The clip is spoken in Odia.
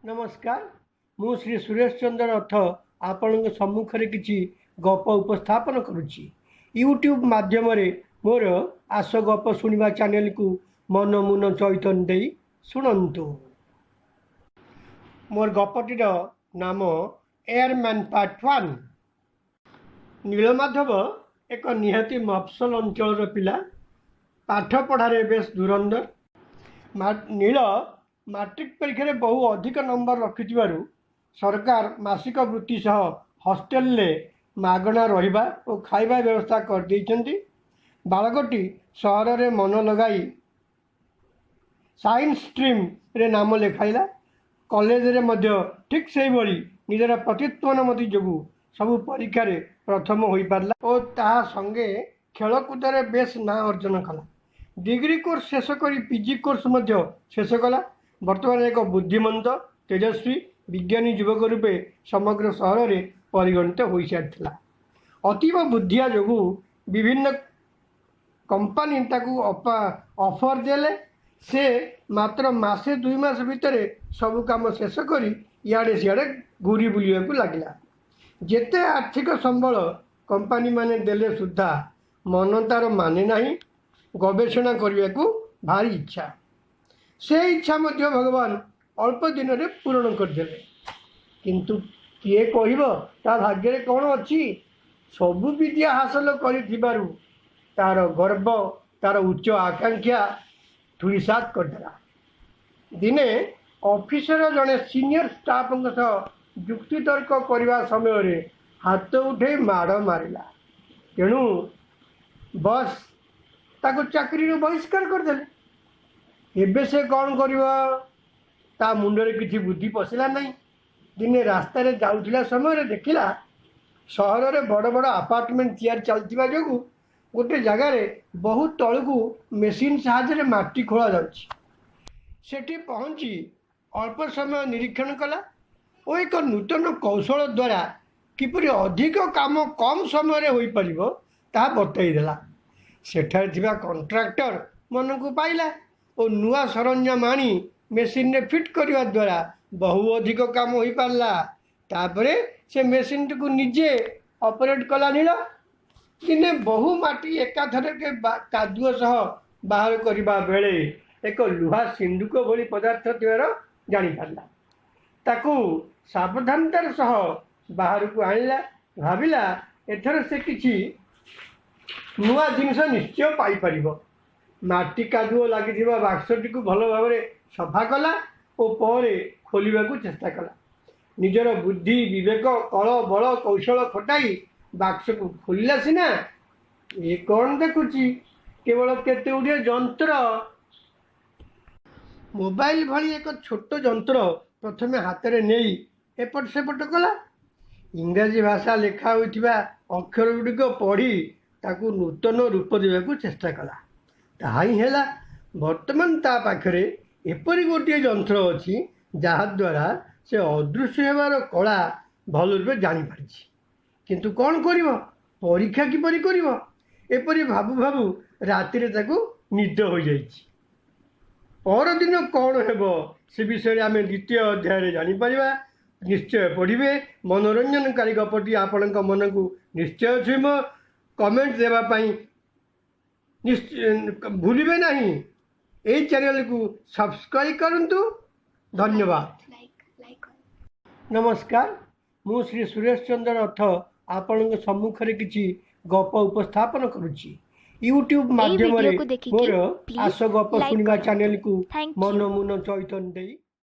ନମସ୍କାର, ମୁଁ ଶ୍ରୀ ସୁରେଶ ଚନ୍ଦ୍ର ରଥ ଆପଣଙ୍କ ସମ୍ମୁଖରେ କିଛି ଗପ ଉପସ୍ଥାପନ କରୁଛି। ୟୁଟ୍ୟୁବ୍ ମାଧ୍ୟମରେ ମୋର ଆସ ଗପ ଶୁଣିବା ଚ୍ୟାନେଲକୁ ମନ ମୁନ ଚୈତନ୍ୟ ଦେଇ ଶୁଣନ୍ତୁ। ମୋର ଗପଟିର ନାମ ଏୟାରମ୍ୟାନ୍ ପାର୍ଟ 1। ନୀଳମାଧବ ଏକ ନିହାତି ମଫସଲ ଅଞ୍ଚଳର ପିଲା। ପାଠ ପଢ଼ାରେ ବେଶ୍ ଧୁରନ୍ଧର। ନୀଳ ମାଟ୍ରିକ ପରୀକ୍ଷାରେ ବହୁ ଅଧିକ ନମ୍ବର ରଖିଥିବାରୁ ସରକାର ମାସିକ ବୃତ୍ତି ସହ ହଷ୍ଟେଲରେ ମାଗଣା ରହିବା ଓ ଖାଇବା ବ୍ୟବସ୍ଥା କରିଦେଇଛନ୍ତି। ବାଳକଟି ସହରରେ ମନ ଲଗାଇ ସାଇନ୍ସ ଷ୍ଟ୍ରିମ୍ରେ ନାମ ଲେଖାଇଲା। କଲେଜରେ ମଧ୍ୟ ଠିକ୍ ସେହିଭଳି ନିଜର ପ୍ରତ୍ୟୁତ୍ପନ୍ନମତି ଯୋଗୁଁ ସବୁ ପରୀକ୍ଷାରେ ପ୍ରଥମ ହୋଇପାରିଲା ଓ ତାହା ସଙ୍ଗେ ଖେଳକୁଦରେ ବେଶ୍ ନାଁ ଅର୍ଜନ କଲା। ଡିଗ୍ରୀ କୋର୍ସ ଶେଷ କରି ପିଜି କୋର୍ସ ମଧ୍ୟ ଶେଷ କଲା। ବର୍ତ୍ତମାନ ଏକ ବୁଦ୍ଧିମନ୍ତ, ତେଜସ୍ୱୀ ବିଜ୍ଞାନୀ ଯୁବକ ରୂପେ ସମଗ୍ର ସହରରେ ପରିଗଣିତ ହୋଇସାରିଥିଲା। ଅତୀବ ବୁଦ୍ଧିଆ ଯୋଗୁଁ ବିଭିନ୍ନ କମ୍ପାନୀ ତାକୁ ଅଫର ଦେଲେ। ସେ ମାତ୍ର ମାସେ ଦୁଇ ମାସ ଭିତରେ ସବୁ କାମ ଶେଷ କରି ଇଆଡ଼େ ସିଆଡ଼େ ଘୁରି ବୁଲିବାକୁ ଲାଗିଲା। ଯେତେ ଆର୍ଥିକ ସମ୍ବଳ କମ୍ପାନୀମାନେ ଦେଲେ ସୁଦ୍ଧା ମନ ତାର ମାନେ ନାହିଁ। ଗବେଷଣା କରିବାକୁ ଭାରି ଇଚ୍ଛା। ସେ ଇଚ୍ଛା ମଧ୍ୟ ଭଗବାନ ଅଳ୍ପ ଦିନରେ ପୂରଣ କରିଦେଲେ। କିନ୍ତୁ କିଏ କହିବ ତା ଭାଗ୍ୟରେ କ'ଣ ଅଛି? ସବୁ ବିଦ୍ୟା ହାସଲ କରିଥିବାରୁ ତାର ଗର୍ବ, ତାର ଉଚ୍ଚ ଆକାଂକ୍ଷା ଧୂଳିସାତ କରିଦେଲା। ଦିନେ ଅଫିସର ଜଣେ ସିନିୟର ଷ୍ଟାଫଙ୍କ ସହ ଯୁକ୍ତିତର୍କ କରିବା ସମୟରେ ହାତ ଉଠେଇ ମାଡ଼ ମାରିଲା। ତେଣୁ ବସ୍ ତାକୁ ଚାକିରିରୁ ବହିଷ୍କାର କରିଦେଲେ। ଏବେ ସେ କ'ଣ କରିବ, ତା ମୁଣ୍ଡରେ କିଛି ବୁଦ୍ଧି ପଶିଲା ନାହିଁ। ଦିନେ ରାସ୍ତାରେ ଯାଉଥିଲା ସମୟରେ ଦେଖିଲା, ସହରରେ ବଡ଼ ବଡ଼ ଆପାର୍ଟମେଣ୍ଟ ତିଆରି ଚାଲିଥିବା ଯୋଗୁଁ ଗୋଟେ ଜାଗାରେ ବହୁତ ତଳକୁ ମେସିନ୍ ସାହାଯ୍ୟରେ ମାଟି ଖୋଳା ଯାଉଛି। ସେଠି ପହଞ୍ଚି ଅଳ୍ପ ସମୟ ନିରୀକ୍ଷଣ କଲା ଓ ଏକ ନୂତନ କୌଶଳ ଦ୍ୱାରା କିପରି ଅଧିକ କାମ କମ୍ ସମୟରେ ହୋଇପାରିବ, ତାହା ବତାଇ ଦେଲା। ସେଠାରେ ଥିବା କଣ୍ଟ୍ରାକ୍ଟର ମନକୁ ପାଇଲା ଓ ନୂଆ ସରଞ୍ଜାମ ଆଣି ମେସିନରେ ଫିଟ୍ କରିବା ଦ୍ୱାରା ବହୁ ଅଧିକ କାମ ହୋଇପାରିଲା। ତାପରେ ସେ ମେସିନଟିକୁ ନିଜେ ଅପରେଟ୍ କଲା ନୀଳ। ଦିନେ ବହୁ ମାଟି ଏକାଥରକେ କାଦୁଅ ସହ ବାହାର କରିବା ବେଳେ ଏକ ଲୁହା ସିନ୍ଧୁକ ଭଳି ପଦାର୍ଥ ଥିବାର ଜାଣିପାରିଲା। ତାକୁ ସାବଧାନତାର ସହ ବାହାରକୁ ଆଣିଲା। ଭାବିଲା, ଏଥର ସେ କିଛି ନୂଆ ଜିନିଷ ନିଶ୍ଚୟ ପାଇପାରିବ। ମାଟି କାଦୁଅ ଲାଗିଥିବା ବାକ୍ସଟିକୁ ଭଲ ଭାବରେ ସଫା କଲା ଓ ପରେ ଖୋଲିବାକୁ ଚେଷ୍ଟା କଲା। ନିଜର ବୁଦ୍ଧି, ବିବେକ, କଳ, ବଳ, କୌଶଳ ଖଟାଇ ବାକ୍ସକୁ ଖୋଲିଲା ସିନା, ଏ କ'ଣ ଦେଖୁଛି? କେବଳ କେତେ ଗୁଡ଼ିଏ ଯନ୍ତ୍ର। ମୋବାଇଲ ଭଳି ଏକ ଛୋଟ ଯନ୍ତ୍ର ପ୍ରଥମେ ହାତରେ ନେଇ ଏପଟ ସେପଟ କଲା। ଇଂରାଜୀ ଭାଷା ଲେଖା ହୋଇଥିବା ଅକ୍ଷର ଗୁଡ଼ିକ ପଢ଼ି ତାକୁ ନୂତନ ରୂପ ଦେବାକୁ ଚେଷ୍ଟା କଲା। ତାହା ହିଁ ହେଲା। ବର୍ତ୍ତମାନ ତା ପାଖରେ ଏପରି ଗୋଟିଏ ଯନ୍ତ୍ର ଅଛି, ଯାହାଦ୍ୱାରା ସେ ଅଦୃଶ୍ୟ ହେବାର କଳା ଭଲ ରୂପେ ଜାଣିପାରିଛି। କିନ୍ତୁ କ'ଣ କରିବ? ପରୀକ୍ଷା କିପରି କରିବ? ଏପରି ଭାବୁ ଭାବୁ ରାତିରେ ତାକୁ ନିଦ ହୋଇଯାଇଛି। ପରଦିନ କ'ଣ ହେବ, ସେ ବିଷୟରେ ଆମେ ଦ୍ୱିତୀୟ ଅଧ୍ୟାୟରେ ଜାଣିପାରିବା। ନିଶ୍ଚୟ ପଢ଼ିବେ। ମନୋରଞ୍ଜନକାରୀ ଗପଟି ଆପଣଙ୍କ ମନକୁ ନିଶ୍ଚୟ ଛୁଇଁବ। କମେଣ୍ଟ ଦେବା ପାଇଁ ନିଶ୍ଚୟ ଭୁଲିବେ ନାହିଁ। ଏଇ ଚ୍ୟାନେଲକୁ ସବସ୍କ୍ରାଇବ୍ କରନ୍ତୁ। ଧନ୍ୟବାଦ। Like like. ନମସ୍କାର, ମୁଁ ଶ୍ରୀ ସୁରେଶ ଚନ୍ଦ୍ର ରଥ ଆପଣଙ୍କ ସମ୍ମୁଖରେ କିଛି ଗପ ଉପସ୍ଥାପନ କରୁଛି। ୟୁଟ୍ୟୁବ୍ ଏଇ ମାଧ୍ୟମରେ ଭିଡିଓକୁ ଦେଖିକି ମୋର ପ୍ଲିଜ୍ ଆସ ଗପ ଲାଇକ୍ ଶୁଣିବା କରନ୍ତୁ। ଚ୍ୟାନେଲକୁ thank ମନ you. ମୁନ ଚୈତନ୍ୟ ଦେଇ